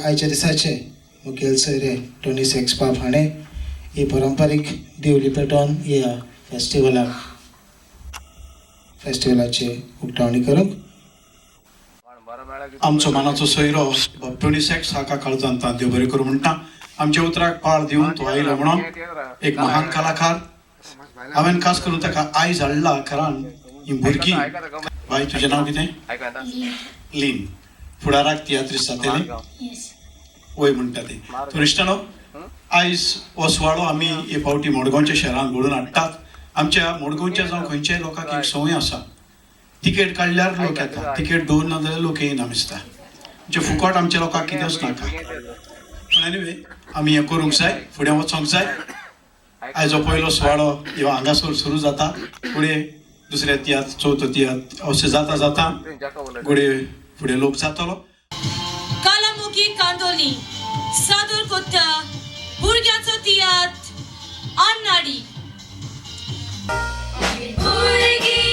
आयच्या दिसाचे मुखेल सोयरे टोनी सेक्स बाब हाणें ही परंपरीक दिवली पेटोवन ह्या फेस्टिवलाची उक्तावणी करूंक. आमचो मानाचो सोयरो बाब टोनी सेक्स हाका काळजान देव बरें करूं म्हणटा. आमच्या उतराक पाळ दिवन तो आयलो म्हणून एक महान कलाकार. हांवें खास करून ताका आयज हाडला कारण ही भुरगीं. बाय, तुजें नांव कितें? लीन. फुडाराक तियात्रीस जातलें? वय म्हणटा ती. तर इश्टानो, आयज हो सुवाळो आमी हे फावटी मडगांवच्या शहरांत घडोवन हाडटात. आमच्या मडगांवच्या जावं खंयच्याय लोकांक एक संवय आसा, तिकेट काडल्यार लोक येता, तिकेट दवरना जाल्यार लोक येयना दिसता. म्हणजे फुकट आमच्या लोकांक कितेंच नाका. पूण एनिवे, आमी हें करूंक जाय, फुडें वचोंक जाय. आयजो पयलो सुवाळो ह्यो हांगासर सुरू जाता. फुडें दुसरे तियात्र, चवथो तियात्र, अशें जाता जाता घडये फुडें लोक जातलो. कालामुखी कांदोली सादर कोत्ता भुरग्यांचो तियात्र अन्नाडी. भुरगीं.